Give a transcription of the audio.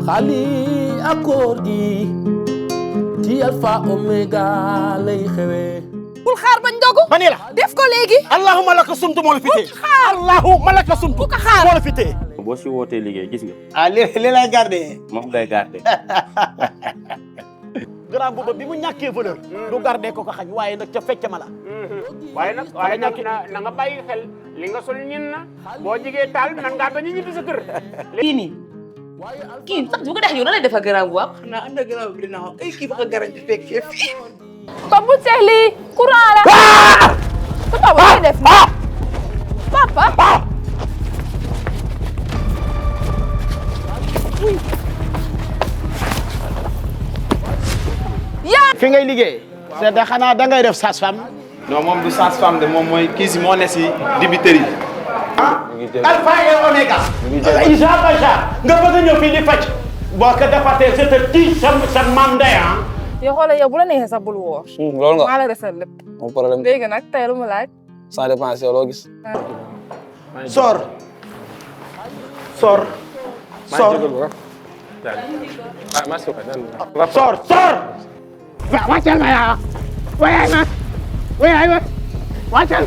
KHALY ak koor gi ci ALFA Omega lay xewee. bul xaar bañ dogu. ma ne la def ko léegi. allahumma laka sumtu moo la fi tee. allahumma laka sumtu bu ko xaar moo la fi tee. boo si wootee liggéey gis nga. ah li lay garder. moom ngay garder. grand booba bi mu ñàkkee valeur. du garder ko xañ waaye nag ca fecc ma la. waaye nag na nga bàyyi xel li nga sol ñin na boo jigee taal man ngaa bañ a ñibbi sa kër. kii nii kii sax bu ko def yow nan lay defar garab bu am. xanaa am na garab bi dina ay kii ba ko garab ci fekkee fii. Papa bu seex lii courant la. papa bu koy def nii. papa. yaa. fi ngay liggéey. c'est de xanaa da ngay def sage-femme. non moom du sage-femme de moom mooy kii si moo ne si dibiteri. Alpha et Omega. Isa Baja nga bëgg a ñëw fii di faj. boo ko defatee je te dis sa mandat ah. yow xoolal yow bu la neexee sax bul woor. loolu nga maa la defal lépp. moom problème léegi nag tey lu mu laaj. ça dépend si yow loo gis. Sor. wàccal ma yaa wàccal ma wàccal